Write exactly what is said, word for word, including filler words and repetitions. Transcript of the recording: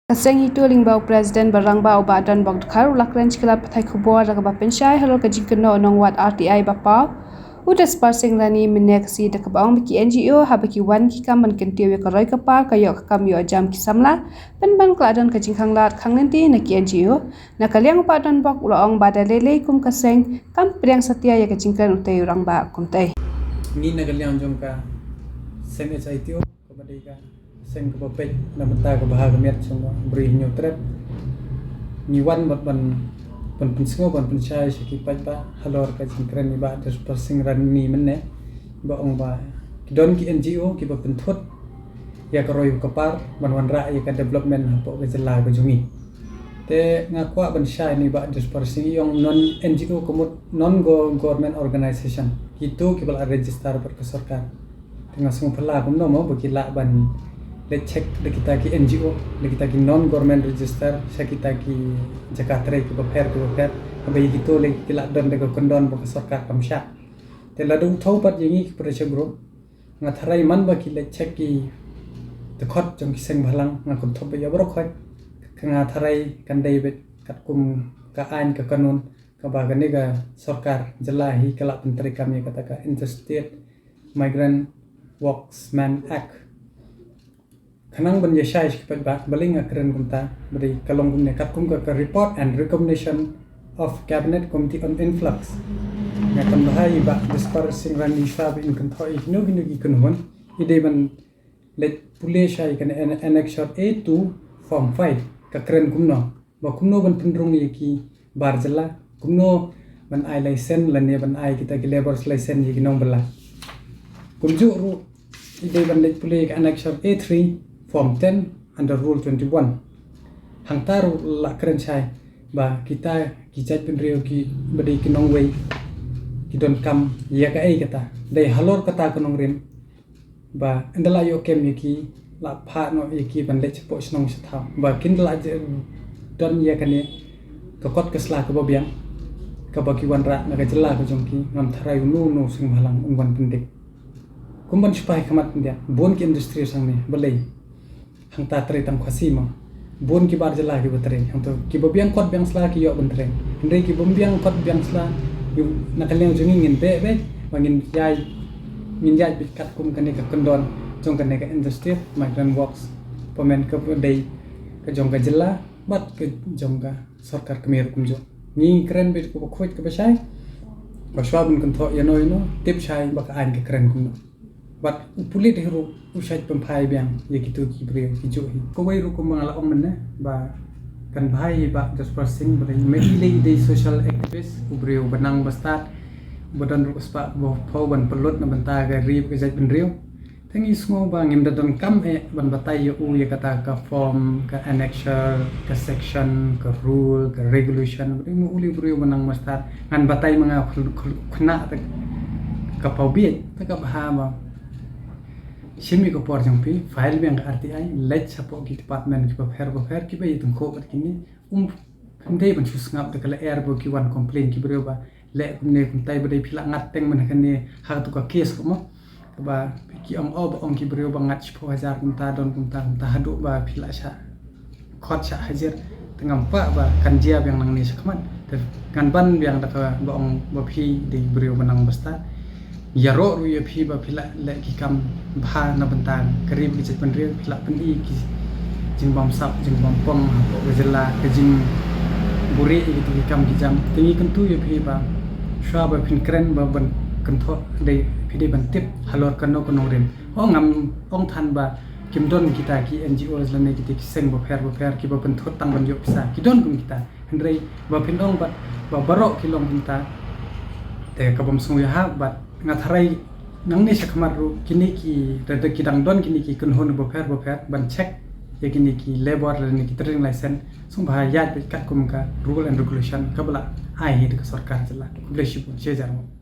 Ka seng HITO lyngba u President ba rangbah u Bah Donbok Dkhar u la kren sha ki lad pathai khubor da kaba pynshai halor ka jingkynnoh u nongwad R T I ba paw u Jasper Singh Ranee mynne ka sngi da kaba ong ba ki N G O haba ki wan ki kam ban kyntiew ïa ka roi ka par ka ïoh ka kam ïoh jam ki samla pynban ka la don ka jingkhanglad khanglynti na ki N G O. Na ka liang u Bah Donbok u la ong ba da lei lei kum ka seng kam pdiang satia ïa ka jingkren utei u rangbah kumtei. Ngi na ka liang jong ka seng HITO kaba dei ka seng kaba peit na bynta ka bha ka miat jong ka Ri Hynñiewtrep, ngi wan bad ban ban pynsngew ban pynshai sha ki paidbah halor ka jingkren i Bah Jasper Singh Ranee mynne ba ong ba ki don ki N G O kiba pynthut ïa ka roi ka par ban wanrah ïa ka development hapoh ka jylla ka jong ngi. Te nga kwah ban shai na i Bah Jasper Singh, i ong non N G O ka mut non go-, government organization, kito kiba la register bad ka sorkar. Te nga sngewphylla kumno mo ba ki lah ban leit check da kita ki N G O, da kita ki non government register, sha kita ki jaka trei kiba pher kiba pher, haba ïa kito lei ki lah don da ka kyndon ba ka sorkar kam shah. Te lada u thew pat ïa ngi ki pressure group, nga tharai man ba ki leit check ki dkhot jong ki seng bhalang, nga kynthup ïa baroh khoit, ka nga tharai kan dei beit katkum ka aiñ ka kanun kaba kane ka sorkar jylla hi ka la pyntreikam ïa kata ka Interstate Migrant Workmen Act. Khnang ban ïa shai sha ki paidbah, balei nga kren kumta, ba dei ka long kumne, katkum ka, ka report and recommendation of Cabinet Committee on Influx. Nga kynmaw ïa i Bah Jasper Singh Ranee shuwa ba in kynthoh ïa kino kino ki kynhun, i dei ban leit pule shai kane an-, Annexure A two, Form five, ka kren kumno ba kumno ban pynrung ïa ki bar jylla, kumno ban ai license lane ban ai kita ki labour's license ïa ki nongbylla. Kumjuh ruh i dei ban leit pule ïa ka Annexure A three, Form ten under Rule twenty-one. Hangta ruh la kren shai ba kita ki jaitbynriew kiba dei ki nongwei ki donkam ïa kaei kata. Dei halor kata ka nongrim ba ynda la ïoh kem ïa ki, la phah noh ïa ki ban leit shapoh shnong shathaw, ba kin da la je-, don ïa kane ka kot ka sla kaba biang kaba ki wanrah na ka jylla ka jong ki. Ngam tharai uno uno seng bhalang un wan pyndik. Kum ban shipai khmat pyndiat, bun ki industry sangne, balei? Hangta trei tang Khasi mo. Bun ki bar jylla kiba trei hangto, kiba biang kot biang sla ki ïoh ban trei. Hynrei ki bym biang kot biang sla, ïoh, na ka liang jong ngi ngin beh beh ba ngin ïai, ngin ïai bit katkum kane ka kyndon jong kane ka Interstate Migrant Workers Permit kaba dei ka jong ka jylla bad ka jong ka sorkar kmie ruh kumjuh. Ngi kren beit kaba khuid kaba shai, ba shuwa ban kynthoh ïano ïano, tip shai ba ka aiñ ka kren kumno. Bad u pulit hi ruh u shait pynphai biang ïa kito ki briew kijuh hi. Kawei ruh kumba nga la ong mynne ba kan bha ïa i Bah Jasper Singh ba dei, ma i lei i dei social activist, u briew ba nang ba stad, ba don ruh ka spah ba phew ban pynlut na bynta ka ri bad ka jaitbynriew. Te ngi sngew ba ngim da donkam eh ban batai ïa u ïa kata ka form, ka annexure, ka section, ka rule, ka regulation. Ba dei ma u lei u briew ba nang ba stad, ngan batai ma nga khul-, khul-, khynnah te ka paw bieit, te ka bha ba shim ïa ka por jong phi, file biang ka R T I, leit shapoh ki department kiba pher ba pher, kiba ïatyngkhuh bad kine. Um, ym dei ban shu sngap da ka lyer ba ki wan complain ki briew ba leh kumne kumtai, ba dei phi la ngat teng mynne kane ha kato ka case ruh mo. Kaba ki ong, oh, ba ong ki briew ba ngat shiphew hajar kumta, don kumta kumta, haduh ba phi la shah khot shah hajir. Te ngam kwah ba kan jia biang nangne shakhmat. Te ngan ban biang da kaba ong ba phi dei briew ba nang ba stad. Ïaroh ruh ïa phi ba phi la leh ki kam bha na bynta ka ri bad ka jaitbynriew, phi la pyni ki jingbymsap jingbymkong hapoh ka jylla, ka jingbuhrieh ïa kito ki kam ki jam. Te ngi kyntu ïa phi ba shuwa ba phin kren ba ban kynthoh, dei phi dei ban tip halor kano ka nongrim. Oh, ngam ong than ba kim don kita ki N G Os lane kita ki seng bapher bapher kiba pynthut tang ban ïoh pisa. Ki don kum kita. Hynrei ba phin ong bad ba baroh ki long kumta, te ka bym sngewbha bad nga tharai nangne shakhmat ruh kine ki, da, da ki dang don kine ki kynhun bapher bapher ban check ïa kine ki labour lane ki trading license, sngewbha ïaid beit katkum ka rule and regulation kaba la ai hi da ka sorkar jylla. Khublei shibun, shi hajar nguh.